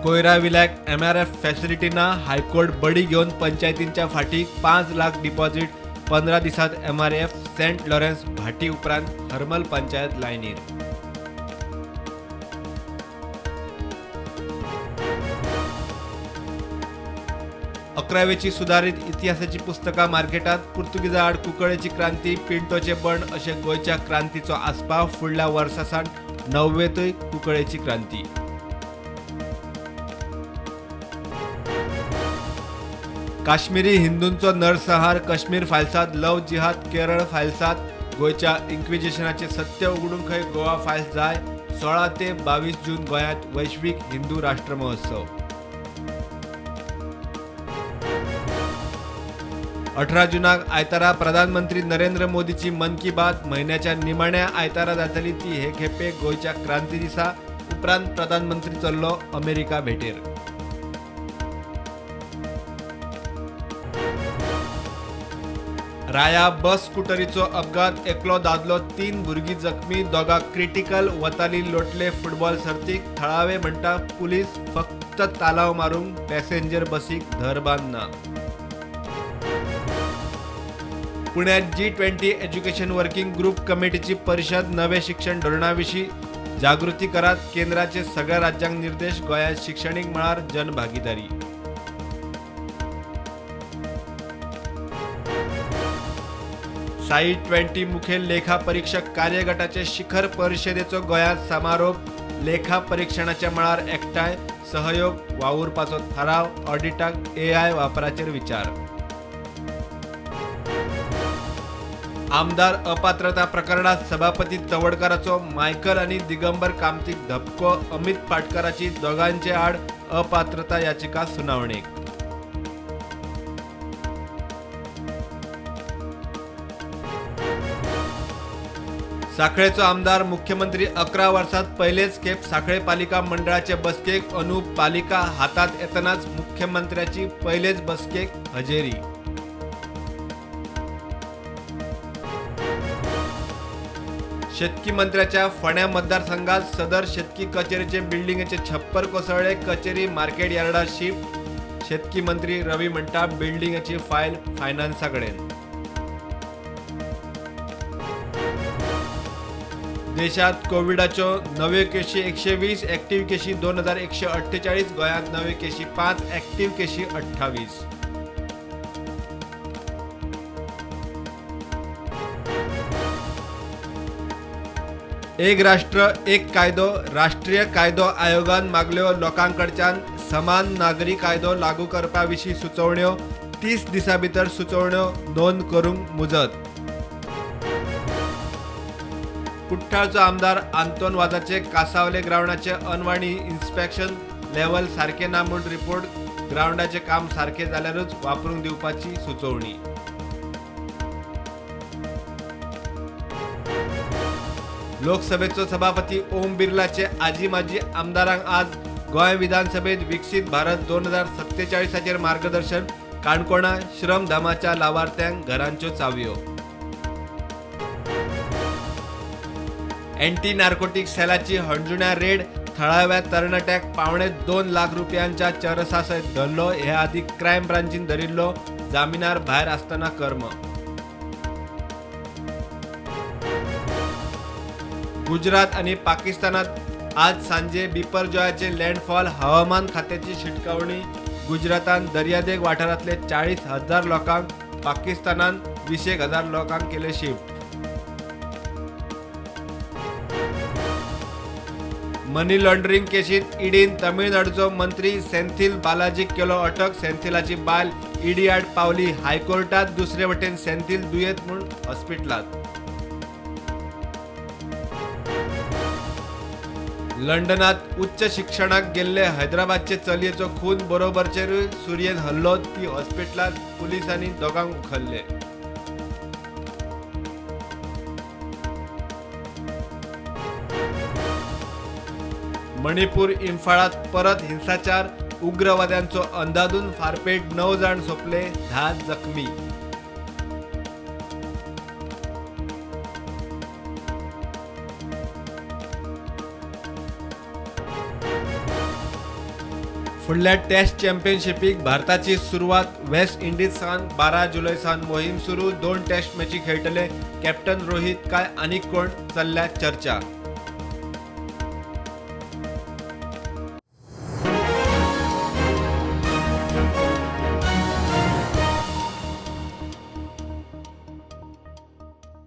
कोयरा विल्याक MRF facility ना, high court बडी घेवन पंचायतींच्या फाटीक 5 लाख डिपॉझिट, 15 दिसात एमआरएफ सेंट लॉरेन्स भाटी उपरांत हरमल पंचायत लायनीर. अकरावेची सुदारीत इतिहासाची पुस्तकां मार्केटात, पुर्तुगीजा आड कुंकळेची क्रांती, पिंटोचे बंड अशे गोंयच्या क्रांतीचो आस्पाव, फुडल्या वर्सा सावन 9वेंतूय कुंकळेची क्रांती. काश्मीरी हिंदूंचो नरसंहार, काश्मीर फायल्सांत लव जिहाद, केरळ फायल्सांत गोंयच्या इन्क्विजिशनाचें सत्य उगडूंक खंय गोवा फायल्स जाय. 16 ते 22 जून गोंयांत वैश्वीक हिंदू राष्ट्र महोत्सव. 18 जूनाक आयतारा प्रधानमंत्री नरेंद्र मोदीची मन की बात, म्हयन्याच्या निमाण्या आयतारा जातली ती हे खेपे गोंयच्या क्रांती दिसा. उपरांत प्रधानमंत्री चल्लो अमेरिका भेटेर. राया बस स्कुटरीचो अपघात, एकलो दादलो 3 भुरगीं जखमी, दोगां क्रिटिकल. वताली लोटले फुटबॉल सर्तीक, थळावे म्हणटा पुलीस फक्त तालाव मारूंक पॅसेंजर बसीक धर बांदना. पुण्यात G20 education working group कमिटीची परिषद, नवे शिक्षण धोरणा विशीं जागृती करात, केंद्राचे सगळ्या राज्यांक निर्देश. गोंयांत शिक्षणीक मळार जनभागीदारी. साई 20 मुखेल लेखा परीक्षक कार्यगटाचे शिखर परिषदेचो गोंयांत समारोप, लेखा परीक्षणाच्या मळार एकठांय सहयोग वावुरपाचो थाराव, ऑडिटाक एआय वापराचेर विचार. आमदार अपात्रता प्रकरणात सभापती तवडकाराचो मायकल आनी दिगंबर कामतीक धपको, अमित पाटकाराची दोगांचे आड अपात्रता याचिका सुनावणेक. साखळेचो आमदार मुख्यमंत्री 11 वर्सात पयलेच खेप साखळे पालिका मंडळाचे बसकेक, अंदू पालिका हातात येतनाच मुख्यमंत्र्याची पयलेच बसकेक हजेरी. शेतकी मंत्र्याच्या फोंड्या मतदारसंघात सदर शेतकी कचेरीचे बिल्डिंगेचे छप्पर कोसळ्ळे, कचेरी मार्केट यार्डात शिफ्ट. शेतकी मंत्री रवी म्हणटा बिल्डिंगेची फायल फायनान्सा कडेन. देशात कोविडाच्यो नव्यो केशी 120, ऍक्टिव्ह केशी 2148, गोंयांत नव्यो केशी 5, ऍक्टिव्ह केशी 28. एक राष्ट्र एक कायदो, राष्ट्रीय कायदो आयोगान मागल्यो लोकांकडच्यान समान नागरी कायदो लागू करपा विशीं सुचोवण्यो, 30 दिसां भितर सुचोवण्यो नोंद करूंक मुजत. कुठ्ठाळचो आमदार आंतोन वाजाचे कासावले ग्रावंडाचे अनवाणी इन्स्पेक्शन लेवल सारके ना म्हूण रिपोर्ट, ग्रावंडाचे काम सारके जाल्यारूच वापरूंक दिवपाची सुचोवणी. लोकसभेचो सभापती ओम बिर्लाचे आजी माजी आमदारांक आज गोंय विधानसभेत विकसीत भारत 2047 मार्गदर्शन, काणकोणा श्रमधामाच्या लावार्थ्यांक घरांच्यो चावयो. एंटी नार्कोटिक सेलाची हणजुण्या रेड, थळाव्या तरणाट्याक 1.75 लाख रुपयांच्या चरसा सयत धरलो. हे आदी क्रायम ब्रांचीन धरिल्लो, जामिनार भायर आसतना कर्म. गुजरात आनी पाकिस्तानात आज सांजे बिपरजॉयाचे लँडफॉल, हवामान खात्याची शिटकावणी. गुजरातान दर्यादेग वाठारांतले 40,000 लोकांक, पाकिस्तानान 20,000 लोकांक केले शिफ्ट. मनी लॉन्ड्रिंग केशीत ईडीन तमिळनाडूचो मंत्री सेंथील बालाजीक केलो अटक. सेंथिलाची बायल ईडी आड पावली हायकोर्टात, दुसरे वटेन सेंथील दुयेंत म्हूण हॉस्पिटलांत. लंडनात उच्च शिक्षणाक गेल्ले हैदराबादचे चलयेचो खून, बरोबरचेरूय सुरयेन हल्लो, ती हॉस्पिटलांत, पुलिसांनी दोगांक उखल्ले. मणिपूर इम्फाळात परत हिंसाचार, उग्रवाद्यांचो अंदाधुंद फारपेट, 9 जाण सोंपले, 10 जखमी. फुडल्या टेस्ट चॅम्पियनशिपीक भारताची सुरवात वेस्ट इंडिज सावन 12 जुलय सावन मोहीम सुरू. 2 टेस्ट मॅची खेळटले कॅप्टन रोहित काय आनीक कोण, चल्ल्या चर्चा.